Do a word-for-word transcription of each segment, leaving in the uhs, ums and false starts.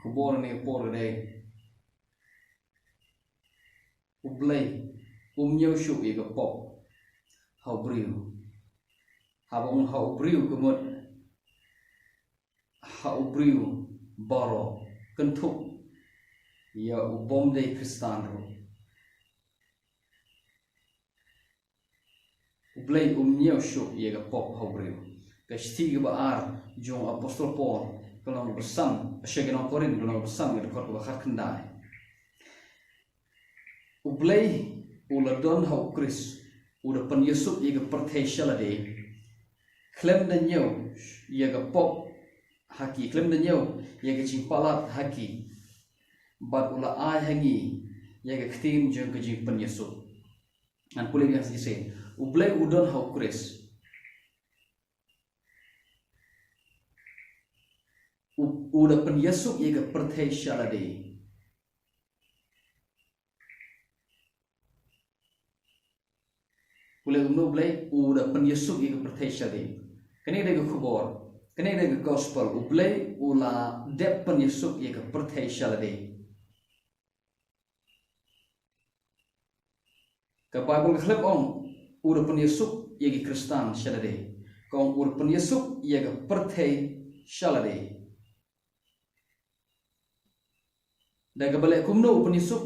Khubor ne por dei. U Blei um ñiew shuh ïa ka pop ha u briew. Haba ong ha u briew ka mut ha u briew baroh, kynthup ïa u bym dei Khristan ruh. U Blei um ñiew shuh ïa ka pop ha u briew. Ka shithi kaba ar jong u Apostol Paul, ka lynnong ba san, sha ki nong Korinth, ka lynnong ba san, ka dkhot kaba khatkhyndai. U Blei u la don ha u Khrist, u da pynïasuk ïa ka pyrthei sha lade. Khlem da ñiew ïa ka pop ha ki, khlem da ñiew ïa ka jingpalat ha ki. Bad u la ai ha ngi ïa ka ktien jong ka jingpynïasuk. Ngan pule biang sa shisien. U Blei u don ha u Khrist. U, u da pynïasuk ïa ka pyrthei sha lade. Pule kumno U Blei u da pynïasuk ïa ka pyrthei sha lade. Kane dei ka khubor. Kane dei ka gospel. U Blei u la dep pynïasuk ïa ka pyrthei sha lade. Ka Baibl ka khlem ong u da pynïasuk ïa ki Khristan sha lade. Ka ong u da pynïasuk ïa ka pyrthei sha lade. Da kaba leh kumno u pynïasuk?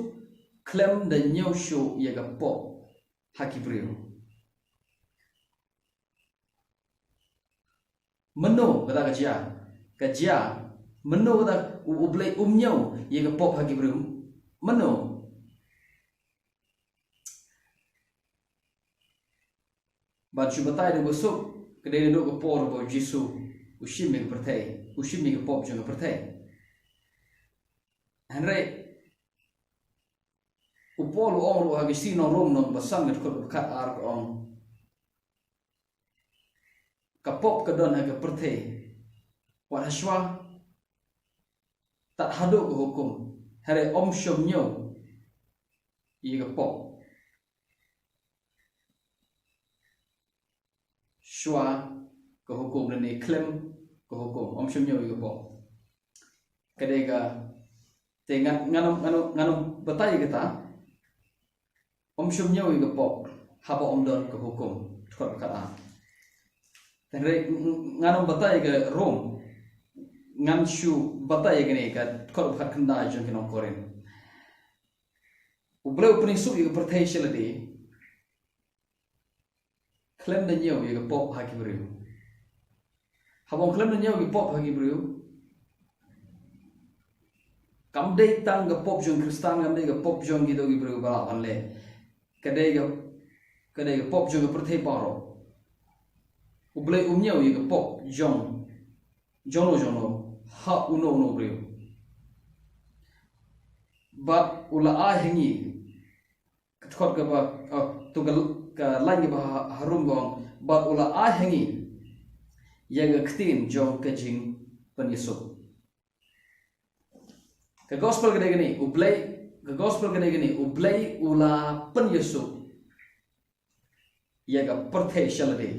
Khlem da ñiew shuh ïa ka pop ha ki briew. Mano kata ka jia? Ka jia, mano kata U, U Blei um ñiew ïa ka pop ha ki briew? Mano? Ban shu batai da ba suk, ka dei naduh ka por ba u Jisu u shim ïa ka pyrthei, u shim ïa ka pop jong ka pyrthei. Hynrei u Paul u ong ruh ha ka shithi nong Rom lynnong ba san, ka dkhot ba khatar, ka ong, ka pop ka don ha ka pyrthei wat ha shuwa, tad haduh ka hukum, hynrei ym shym ñiew ïa ka pop shuwa ka hukum, lane khlem ka hukum, ym shym ñiew ïa ka pop. Ka dei ka, te ngan, ngan ym, ngan ym, ngan ym batai ïa kata, ym shym ñiew ïa ka pop haba ym don ka hukum, dkhot ba khatar. Hynrei ng-, ng-, ngan ym batai ïa ka Rom, ngan shu batai ïa kane ka dkhot ba khatkhyndai jong ki nong Korinth. U Blei u pynïasuk ïa ka pyrthei sha lade khlem da ñiew ïa ka pop ha ki briew. Haba ong khlem da ñiew ïa ka pop ha ki briew, kam dei tang ka pop jong Khristan, kam dei ka pop jong kito ki briew ba lah ban leh. Ka dei ka, ka dei ka pop jong ka pyrthei baroh. U Blei um ñiew ïa ka pop jong, jong no jong no, ha uno uno u briew. Bad u la ai ha ngi, ka dkhot kaba, ah, to ka, ka lain kaba ha-, harum ka ong, bad u la ai ha ngi ïa ka ktien jong ka jingpynïasuk. Ka gospel ka dei kane, U Blei, ka gospel ka dei kane, U Blei u la pynïasuk ïa ka pyrthei sha lade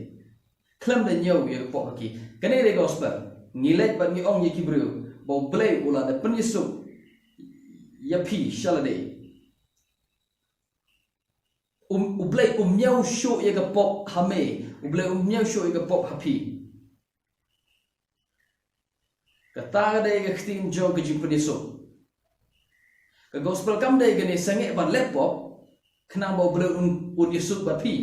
khlem da ñiew ïa ka pop ha ki. Kane dei gospel. Ngi leit bad ngi ong ïa ki briew ba U Blei u la da pynïasuk ïa phi sha lade. Um, U Blei um ñiew shuh ïa ka pop ha me. U Blei um ñiew shuh ïa ka pop ha phi. Kata ka dei ka ktien jong ka jingpynïasuk. Ka gospel kam dei kane sangeh ban leh pop khnang ba U Blei un, un ïasuk bad phi.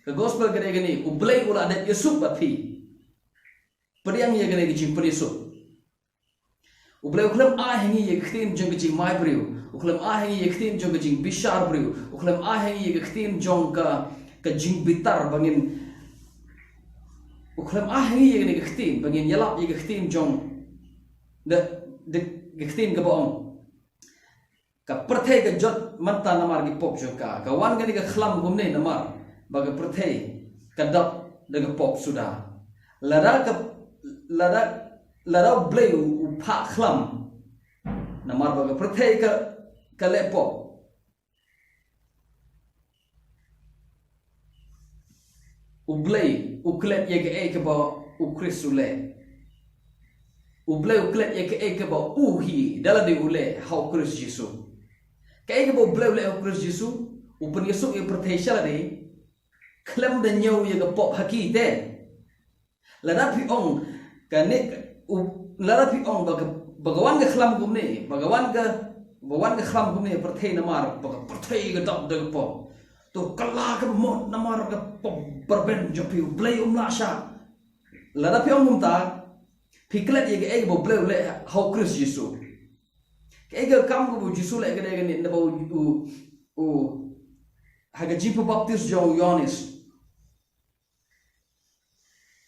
Ka gospel ka dei kane, U Blei u la dep ïasuk bad phi. Pdiang ïa kane ka jingpynïasuk. U Blei u khlem ai ha ngi ïa ka ktien jong ka jingmai briew. U khlem ai ha ngi ïa ka ktien jong ka jingbishar briew. U khlem ai ha ngi ïa ka ktien jong ka, ka jingbitar ba ngin. U khlem ai ha ngi ïa kane ka ktien ba ngin ïalap ïa ka ktien jong, da, da, ka ktien kaba ong, ka pyrthei ka jot mynta namar ki pop jong ka. Ka wan kane ka khlam kumne namar ba ka pyrthei ka dap da ka pop suda. Lada ka, lada, lada U Blei u, u phah khlam namar ba ka pyrthei ka, ka leh pop, U Blei u klet ïa kaei kaba U Khrist u leh. U Blei u klet ïa kaei kaba u hi da lade u leh ha u Khrist Jisu. Kaei kaba u Blei u leh ha u Khrist Jisu, u pynïasuk ïa ka pyrthei sha lade, khlem da ñiew ïa ka pop ha ki te. Lada phi ong kane, u, lada phi ong ba ka, ba ka wan ka khlam kumne, ba ka wan ka, ba wan ka khlam kumne ha pyrthei namar ba ka pyrthei ka dap da ka pop. To kylla ka mut namar ka pop ba rben jong phi, u Blei um lah shah. Lada phi ong kumta, phi klet ïa kaei ba u Blei u leh ha u Khrist Jisu. Kaei ka kam kaba u Jisu u leh ka dei kane, naba u, u, u, ha ka jingpynbaptis jong u Ïoannis.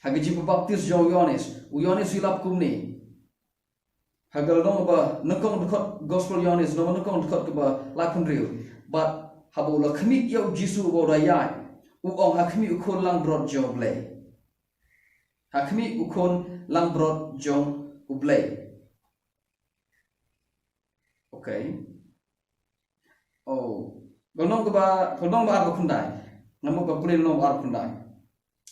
Ha ka jingpynbaptis jong u Ïoannis, u Ïoannis u ïalap kumne. Ha ka lynnong ba nyngkong, dkhot, Gospel Ïoannis, lynnong ba nyngkong, dkhot kaba laiphew hynriew. Bad haba u la khmih ïa u Jisu uba u da ïaid, u ong, "Ha khmih u Khun langbrot jong u Blei. Ha khmih u Khun langbrot jong u Blei." Okay. Oh. Ka lynnong kaba, ka lynnong ba arphew khyndai. Nga mut ba pule lynnong ba arphew khyndai.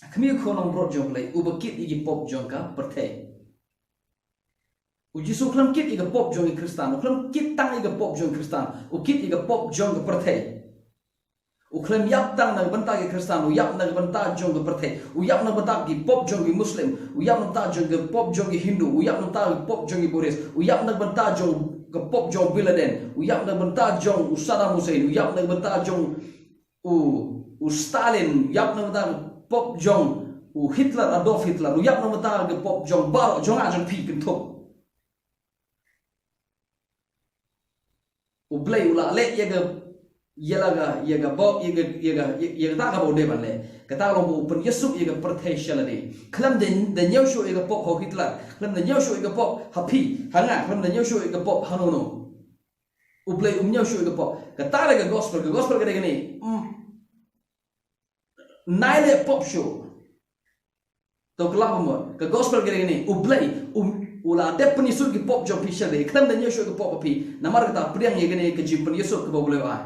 "Ha khmih u Khun langbrot jong u Blei, uba kit ïa ki pop jong ka pyrthei." U Jisu u khlem kit ïa ka pop jong ki Khristan, u khlem kit tang ïa ka pop jong ki Khristan, u kit ïa ka pop jong ka pyrthei. U khlem ïap tang na ka bynta ki Khristan, u ïap na ka bynta jong ka pyrthei, u ïap na ka bynta ki pop jong ki Muslim, u ïap na ka bynta jong ka pop jong ki Hindu, u ïap na ka bynta ki pop jong ki Buddhist, u ïap na ka bynta jong ka pop jong Bin Laden, u ïap na ka bynta jong u Saddam Hussein, u ïap na ka bynta jong u, u Stalin, u ïap na ka bynta ka pop jong u Hitler, Adolf Hitler, u ïap na ka bynta ka pop jong baroh, jong nga jong phi kynthup. U Blei u la leh ïa ka, ïa la ka, ïa ka ba, ïa ka, ïa ka, ïa, ïa kata kaba u dei ban leh. Kata long ba u pynïasuk ïa ka pyrthei sha lade. Khlem da, da ñiew shuh ïa ka pop ha u Hitler. Khlem da ñiew shuh ïa ka pop ha phi, ha nga. Khlem da ñiew shuh ïa ka pop hano hano. U Blei um ñiew shuh ïa ka pop. Kata ka dei ka gospel, ka gospel ka dei kane. Mm. Nai leh pop shuh. To kylla ba mut. Ka gospel ka dei kane. U Blei, um, u la dep pynïasuk ki pop jong phi sha lade. Khlem da ñiew shuh ka pop ha phi. Namar kata pdiang ïa kane ka jingpynïasuk kaba u Blei u ai.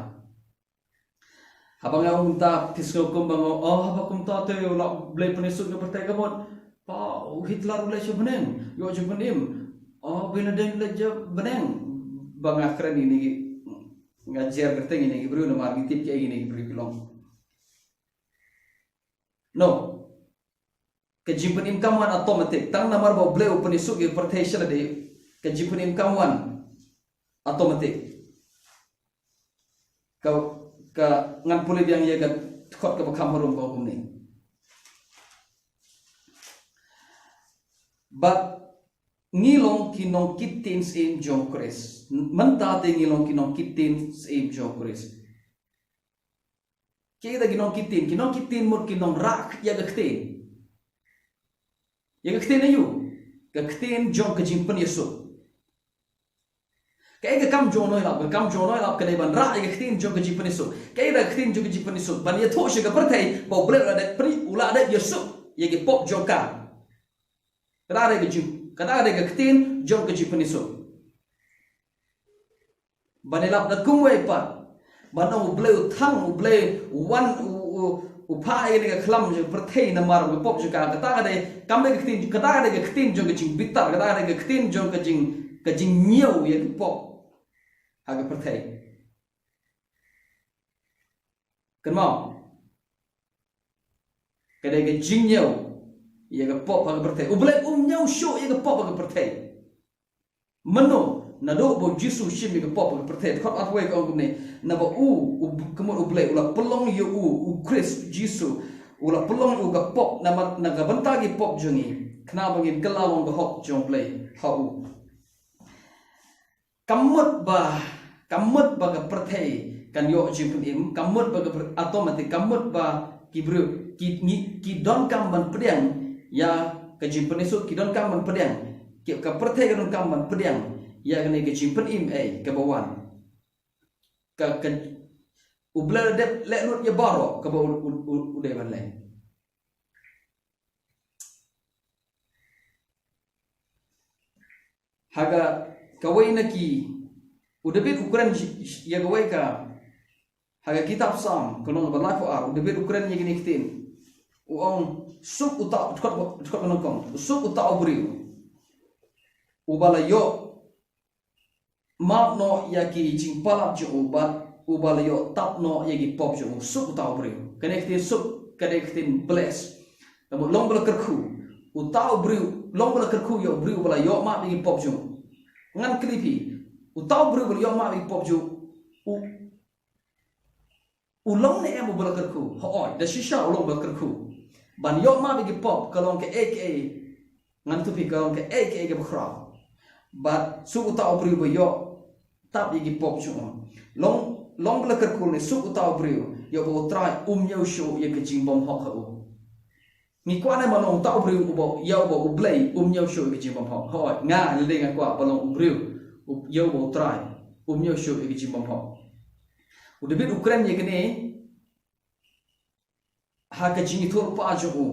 Haba nga ong kumta, phi sngew kumba nga ong, oh, haba kumta te u la, u Blei pynïasuk ïa ka pyrthei ka mut. Pa, u Hitler u leit sha bneng. Ïoh jingpynim. Oh, Bin Laden u leit sha bneng. Ba nga kren ïa kine ki, nga jer kyrteng ïa kine ki briew namar ngi tip kiei kine ki briew ki long. No. Ka jingpynim kam wan automatic. Tang namar ba u Blei u pynïasuk ïa ka pyrthei sha lade, ka jingpynim kam wan automatic. Ka, ka ngan pule biang ïa ka dkhot kaba kham harum ka ong kumne. Bad ngi long ki nongkitien syiem jong u Khrist. Mynta te ngi long ki nongkitien syiem jong u Khrist. Ki dei ki nongkitien, ki nongkitien mut ki nongrah ïa ka ktien. Ïa ka ktien aïu? Ka ktien jong ka jingpynïasuk. Kaei ka kam jong u nongïalap, ka kam jong u nongïalap ka dei ban rah ïa ka ktien jong ka jingpynïasuk. Kaei ka ktien jong ka jingpynsuk? Ban ïathuh sha ka pyrthei ba U Blei u la dep pynï-, u la dep ïasuk ïa ki pop jong ka. Kata ka dei ka jing, kata ka dei ka ktien jong ka jingpynsuk. Ban ïalap da kumwei pat, ban ong U Blei u thang, U Blei u wan, u, u, u phah ïa kane ka khlam jong ka pyrthei namar ka pop jong ka. Kata ka dei, kam dei ka ktien, kata ka dei ka ktien jong ka jingbitar, kata ka dei ka ktien jong ka jing, ka jingñiew ïa ka pop ha ka pyrthei. Kynmaw. Ka dei ka jingñiew ïa ka pop ha ka pyrthei. U Blei um ñiew shuh ïa ka pop ha ka pyrthei. Mano, naduh ba U Jisu u shim ïa ka pop ha ka pyrthei. Dkhot arphew wei ka ong kumne, naba u, u, ka mut U Blei u la pynlong ïa u, U Khrist Jisu, u la pynlong ïa u ka pop, namar na ka bynta ki pop jong ngi, khnang ba ngin kylla long ka hok jong U Blei ha u. Ka mut ba, ka mut ba ka pyrthei kan ïoh jingpynim, ka mut ba ka pyr-, automatic, ka mut ba ki briew, ki, ngi, ki donkam ban pdiang ïa ka jingpynsuk, ki donkam ban pdiang, ki, ka pyrthei ka donkam ban pdiang ïa kane ka jingpynim, eh, kaba wan. Ka, ka, U Blei u la dep leh lut ïa baroh kaba u, u, u, u dei ban leh. Ha ka, kawei na ki, u David u kren ïa kawei ka, ha ka kitab Salm, ka lynnong ba laiphew ar, u David u kren ïa kine ki ktien. U ong, suk uta, dkhot, dkhot ba nyngkong, suk uta u briew. uba la ïoh map noh ïa ki jingpalat jong u, bad uba la ïoh tap noh ïa ki pop jong u. Suk uta u briew. Kane ka ktien suk ka dei ka ktien bless. Namar long ba la kyrkhu. Uta u briew, long ba la kyrkhu ïa u briew ba la ïoh map ïa ki pop jong u. Ngan kylli phi, uta u briew ba la ïoh map ïa ki pop jong u, u long ne em uba la kyrkhu? Hooid, da shisha u long ba la kyrkhu. Ban ïoh map ïa ki pop ka long kaei kaei, ngan ïathuh phi, ka long kaei kaei kaba khraw. Bad suk uta u briew ba ïoh tap ïa ki pop jong u. Long, long ba la kyrkhu ne suk uta u briew ïa uba U Trai um ñiew shuh ïa ka jingbymhok ha u. Ngi kwah ne em ba long uta u briew uba, ïa uba U Blei um ñiew shuh ïa ka jingbymhok? Hooid, nga lade nga kwah ba long u briew u, ïa uba U Trai um ñiew shuh ïa ka jingbymhok. U Dabid u kren ïa kane ha ka jingithuhlypa jong u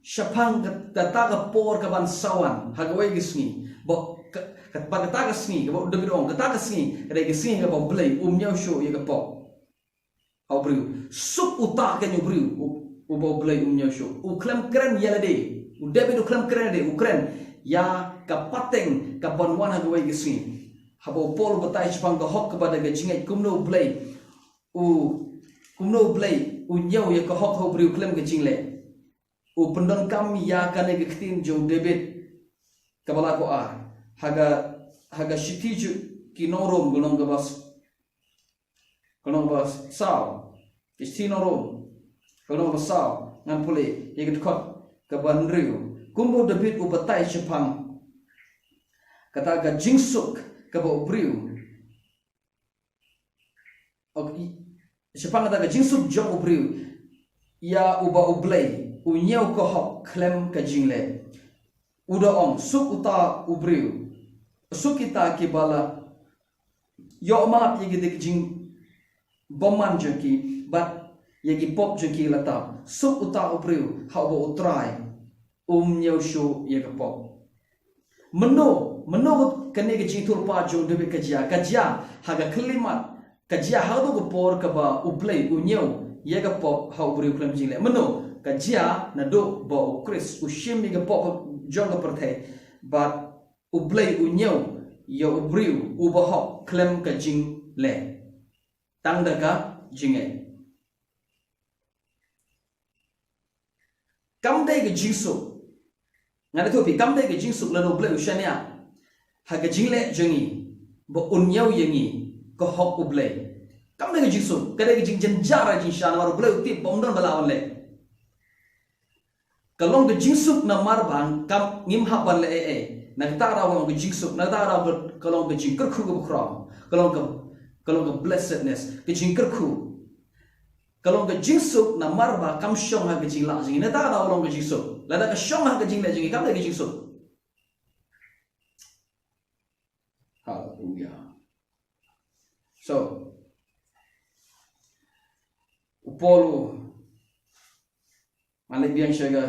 shaphang ka, kata ka por kaban sa wan ha kawei ka sngi. Ba ka, ka, ba kata ka sngi kaba u Dabid u ong, kata ka sngi ka dei ka sngi kaba U Blei um ñiew shuh ïa ka pop ha u briew. Suk uta kane u briew u, uba U Blei um ñiew shuh. U khlem kren ïa lade. U Dabid u khlem kren ïa lade, u kren ïa ka pateng kaban wan ha kawei ka sngi. Haba u Paul u batai shaphang ka hok kaba da ka jingngeit, kumno U Blei u, kumno U Blei u ñiew ïa ka hok ha u briew khlem ka jingleh. U pyndonkam ïa kane ka ktien jong u Dabid kaba la ko ar ha ka, ha ka shithi jong ki nong Rom, ka lynnong kaba s-, ka lynnong kaba saw. Ki shithi nong Rom, ka lynnong kaba saw, ngan pule ïa ka dkhot kaba hynriew. Kumba u Dabid u batai shaphang kata ka jingsuk kaba u briew, ok, i-, shaphang kata ka jingsuk jong u briew ïa uba U Blei u ñiew ka hok khlem ka jingleh. U da ong, suk uta u briew, suk kita kiba la ïoh map ïa kita ki jingbymman jong ki, bad ïa ki pop jong ki la tap. Suk uta u briew ha uba U Trai um ñiew shuh ïa ka pop. Mynno, mynno kane ka jingithuhlypa jong u Dabid ka jia? Ka jia ha ka khyllipmat, ka jia ha kato ka por kaba U Blei u ñiew ïa ka pop ha u briew khlem jingleh. Mynno? Ka jia naduh ba u Khrist u shim ïa ka pop jong ka pyrthei, bad U Blei u ñiew ïa u briew uba hok khlem ka jingleh, tang da ka jingngeit. Kam dei ka jingsuk, nga da ïathuh phi, kam dei ka jingsuk lada U Blei u shaniah ha ka jingleh jong ngi ba un ñiew ïa ngi ka hok U Blei. Kam dei ka jingsuk, ka dei ka jingjynjar, ka jingshisha, namar U Blei u tip ba ym don ba lah ban leh. Ka long ka jingsuk namar ba kam, ngim hap ban leh ei ei. Na kata ka daw ka long ka jingsuk, na kata ka daw ka long ka jingkyrkhu kaba khraw. Ka long ka, ka long ka blessedness, ka jingkyrkhu. Ka long ka jingsuk namar ba kam shong ha ka jinglah jong ngi. Na kata ka daw ka long ka jingsuk. Lada ka shong ha ka jingleh jong ngi, kam dei ka jingsuk. Haleluya. So, u Paul u, ngan leit biang sha ka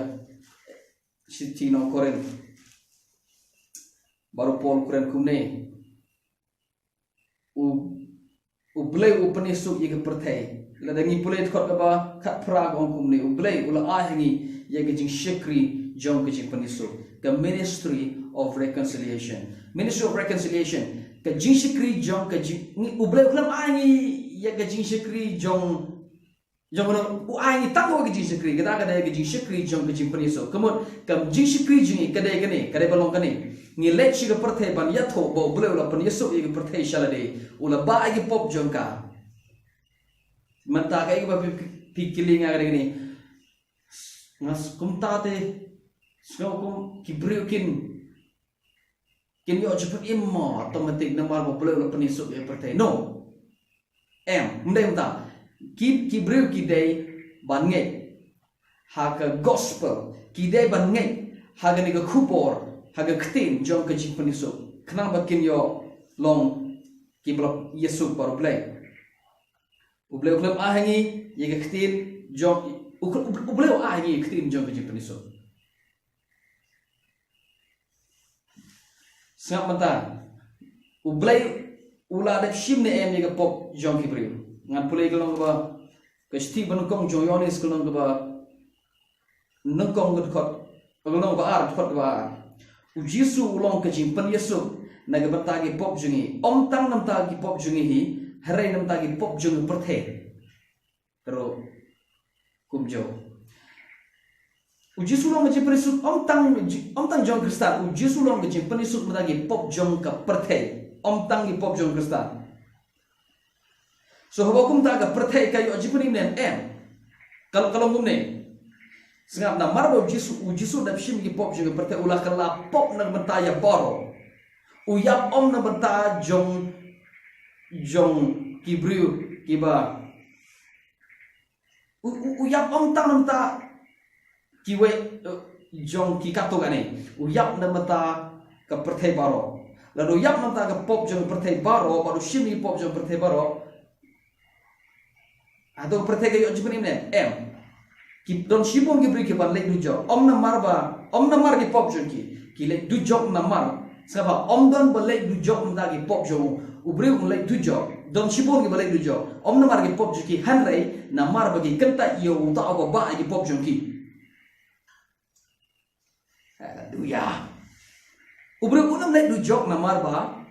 shithi nong Korinth. Bad u Paul u kren kumne. U, U Blei u pynïasuk ïa ka pyrthei. Lada ngi pule dkhot kaba khatphra ka ong kumne, U Blei u la ai ha ngi ïa ka jingshakri jong ka jingpynïasuk. Ka ministry of reconciliation. Ministry of reconciliation. Ka jingshakri jong ka jing, ngi, U Blei u khlem ai ha ngi ïa ka jingshakri jong, jong u, u ai ngi tang kawei ka jingshakri, kata ka dei ka jingshakri jong ka jingpynïasuk. Ka mut, ka jingshakri jong ngi ka dei kane, ka dei ba long kane. Ngi leit sha ka pyrthei ban ïathuh ba U Blei u la pynïasuk ïa ka pyrthei sha lade, u la bah ïa ki pop jong ka. Mynta kaei kaba phi, phi kylli nga ka dei kane. Nga s-, kumta te, sngew kum ki briew kin, kin ïoh jingpynim mo automatic namar ba U Blei u la pynïasuk ïa ka pyrthei. No. Em, ym dei kumta. Ki, ki briew ki dei ban ngeit ha ka gospel. Ki dei ban ngeit ha kane ka khubor, ha ka ktien jong ka jingpynïasuk, khnang ba kin ïoh long kiba la ïasuk baroh U Blei. U Blei u khlem ai ha ngi ïa ka ktien jong, u, u, U Blei u ai ha ngi ïa ka ktien jong ka jingpynïasuk. Sngap mynta. U Blei u la dep shim ne em ïa ka pop jong ki briew? Ngan pule ka lynnong kaba, ka shithi banyngkong jong u Ïoannis ka lynnong kaba nyngkong, ka dkhot, ka lynnong kaba ar, dkhot kaba ar. U Jisu u long ka jingpynïasuk na ka bynta ki pop jong ngi. Ym tang na bynta ki pop jong ngi hi, hynrei na bynta ki pop jong ka pyrthei. Ka ruh kumjuh. U Jisu u long ka jingpynïasuk ym tang, ym tang jong Khristan. U Jisu u long ka jingpynïasuk na bynta ki pop jong ka pyrthei. Ym tang ki pop jong Khristan. So haba kumta ka pyrthei ka ïoh jingpynim ne em? Ka, ka long kumne. Sngap, namar ba u Jisu, u Jisu u dep shim ki pop jong ka pyrthei, u la kylla pop na ka bynta ïa baroh. U ïap ym na ka bynta jong, jong ki briew kiba, u, u, u ïap ym tang na ka bynta kiwei, eh, jong ki katto katne. U ïap na ka bynta ka pyrthei baroh. Lada u ïap na ka bynta ka pop jong ka pyrthei baroh, bad u shim ki pop jong ka pyrthei baroh, hato ka pyrthei ka ïoh jingpynim ne em? Em. Ki don shibun ki briew kiban leit dujok. Ym namar ba, ym namar ki pop jong ki. Ki leit dujok namar, sngap, ym don ba leit dujok na bynta ki pop jong u. U briew un leit dujok. Don shibun kiba leit dujok. Ym namar ki pop jong ki, hynrei namar ba ki kyntait ïa uta uba bah ïa ki pop jong ki. Haleluya. U briew un ym leit dujok namar ba,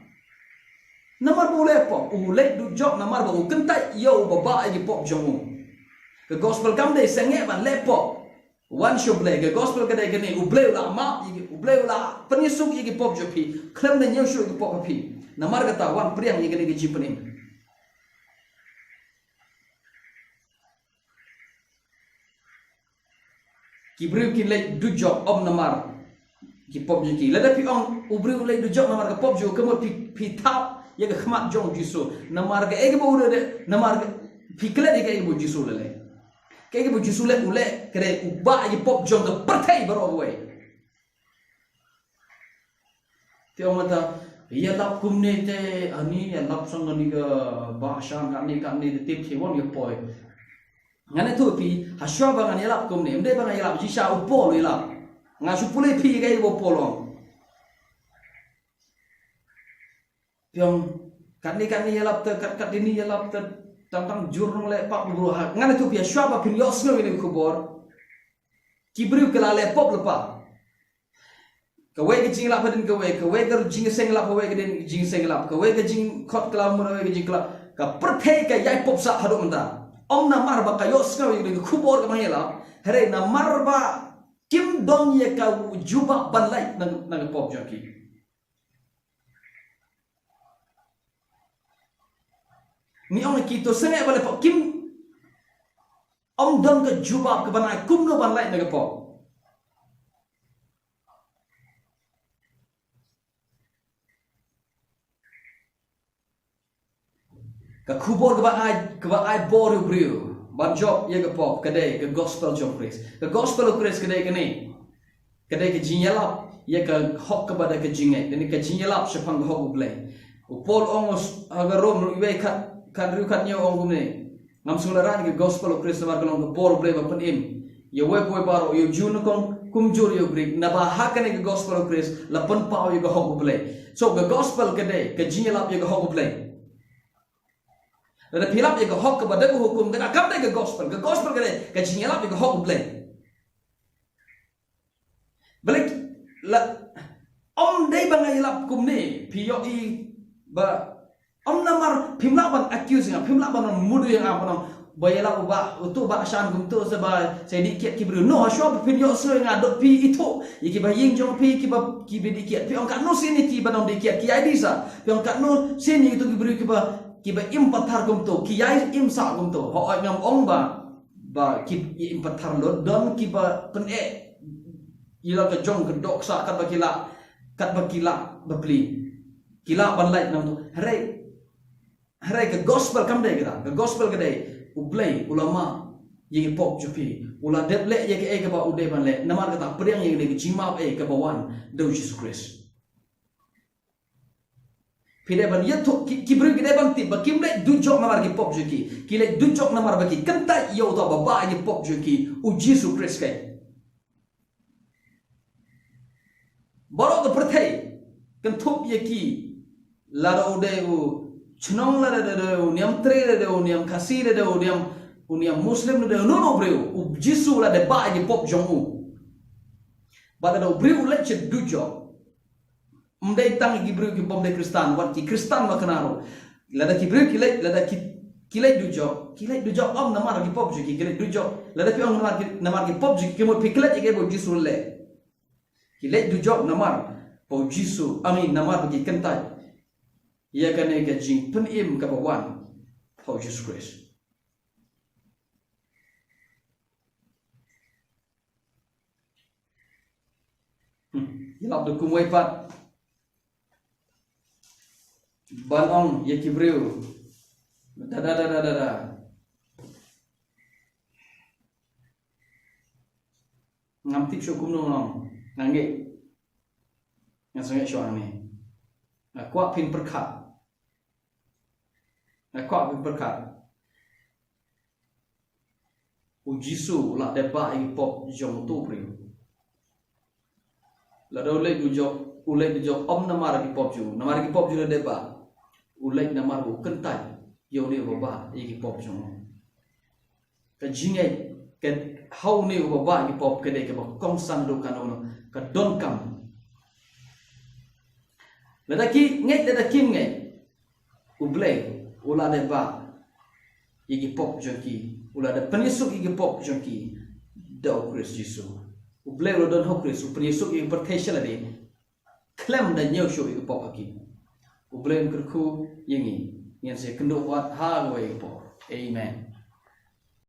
namar ba u leh pop. U leit dujok namar ba u kyntait ïa uba bah ïa ki pop jong u. Ka gospel kam dei sngewbha ban leh pop. Wan sha U Blei, ka gospel ka dei kane, U Blei u la map ïa ki, U Blei u la pynïasuk ïa ki pop jong phi. Khlem da ñiew shuh ïa ki pop jong phi. Namar kata wan pdiang ïa kane ka jingpynim. Ki briew ki leit dujok ym namar ki pop jong ki. Lada phi ong u briew u leit dujok namar ka pop jong u, ka mut phi, phi thap ïa ka khmat jong u Jisu. Namar kaei kaba u leh, namar ka, phi klet ïa kaei kaba u Jisu u leh. Kaei kaba u Jisu u leh, u leh ka dei u bah ïa ki pop jong ka pyrthei baroh kawei. Te ong mynta, ïalap kumne te, ani ïalap song kane ka Bah Shan kane kane te tip te wan ïa poi. Ngan ïathuh phi, ha shuwa ba ngan ïalap kumne, ym dei ba ngan ïalap, shisha u Paul u ïalap. Nga shu pule phi kaei ba u Paul u ong. Te ong, kane kane ïalap te, kat kat dini ïalap te, tang tang jur nong leh pap bru ha. Ngan ïathuh phi, ha shuwa ba phin ïohsngew ïa kane ka khubor. Ki briew ki la leh pop lypa. Kawei ka jingïalap hadien kawei, kawei ka jingïaseng ïalap, kawei ka dien jingïaseng ïalap, kawei ka jingkhot klam, kawei ka jingklam. Ka pyrthei ka ïai pop sah haduh mynta. Ym namar ba ka ïohsngew ïa ka khubor kaba ngi ïalap, hynrei namar ba kim don ïa ka jubab ban lait na, na ka pop jong ki. Ngi ong ïa ki to sngewbha leh pop, kim, ym don ka jubab kaban ai kumno ban lait na ka pop. Ka khubor kaba ai, kaba ai bor ïa u briew ban jop ïa ka pop ka dei ka gospel jong Khrist. Ka gospel u Khrist ka dei kane. Ka dei ka jingïalap ïa ka hok kaba da ka jingngeit, kane ka jingïalap shaphang ka hok U Blei. U Paul u ong ha ka Rom ruh wei khat, khathynriew khathynñiew u ong kumne. Ngam sngewlehrain ïa ka gospel u Khrist namar ka long ka bor U Blei ba pynim ïa uwei pa uwei baroh, ïa u Jiw nyngkong kumjuh ïa u Grik. Naba ha kane ka gospel u Khrist la pynpaw ïa ka hok U Blei. So ka gospel ka dei ka jingïalap ïa ka hok U Blei. Lada phi ïalap ïa ka hok kaba da ka hukum, kata kam dei ka gospel. Ka gospel ka dei ka jingïalap ïa ka hok U Blei. Balei la, ym dei ba nga ïalap kumne, phi ïohi ba, ym namar phim lah ban accuse ïa nga, phim lah ban mudui ïa nga ban ong ba ïalap u Bah, uto u Bah Shan kumto sa ba sa dih kiad ki briew. No, ha shuwa ba phin ïohsngew ïa nga, dok phi ithuh ïa kiba ïing jong phi, kiba, kiba dih kiad. Phi ong katno sien ïa kiba nang dih kiad, ki ïai dih sah. Phi ong katno sien ïa kito ki briew kiba, kiba im pathar kumto, ki ïai im sah kumto. Hooid, ngam ong ba ba ki im pathar lut, don kiba pyneh ïa la ka jong ka dohkha katba ki lah, katba ki lah bapli. Ki lah ban lait nangto. Hynrei, hynrei ka gospel kam dei kata. Ka gospel ka dei U Blei u la map ïa ki pop jong phi. U la dep leh ïa kaei kaba u dei ban leh. Namar kata pdiang ïa kane ka jingmap ei kaba wan da u Jisu Khrist. Phi dei ban ïathuh, ki, ki briew ki dei ban tip ba kim leit dujok namar ki pop jong ki. Ki leit dujok namar ba ki kyntait ïa uta uba bah ïa ki pop jong ki, u Jisu Khrist keiñ. Baroh ka pyrthei kynthup ïa ki, lada u dei u chnong, lada dei u niam Tre, lada dei u niam Khasi, lada dei u niam, u niam Muslim, lada dei u, uno uno u briew, u Jisu u la dep bah ïa ki pop jong u. Bad lada u briew u leit sha dujok, Ym dei tang ïa ki briew ki bym dei Khristan, wat ki Khristan ba kane ruh. Lada ki briew ki leit, lada ki, ki leit dujok, ki leit dujok ym namar ki pop jong ki, ki leit dujok. Lada phi ong namar ki, namar ki pop jong ki, ki mut phi klet ïa ki ba u Jisu leh. Ki leit dujok namar ba u Jisu, I mean, namar ba ki kyntait ïa kane ka jingpynim kaba wan ha u Jisu Khrist. Hmm. Ïalap da kumwei pat ban ong ïa ki briew. Da, da, da, da, da, da. Ngam tip shuh kumno ngan ong. Nga ngeit. Nga sngewsih shuh hangne. Nga kwah phin pyrkhat. Nga kwah phin pyrkhat. U Jisu u la dep bah ïa ki pop jong uto u briew. Lada u leit dujok, u leit dujok ym namar ki pop jong u, namar ki pop jong u la dep bah. U leit namar u kyntait ïa une uba bah ïa ki pop jong u. Ka jingngeit ka ha une uba bah ïa ki pop ka dei kaba kongsan haduh katno katno, ka donkam. Lada ki ngeit, lada kim ngeit, U Blei u la dep bah ïa ki pop jong ki, u la dep pynïasuk ïa ki pop jong ki da u Khrist Jisu. U Blei u la don ha u Khrist, u pynïasuk ïa ki pyrthei sha lade khlem da ñiew shuh ïa ki pop ha ki. U Blei un kyrkhu ïa ngi. Ngin sa ïakynduh pat ha kawei ka por. Amen.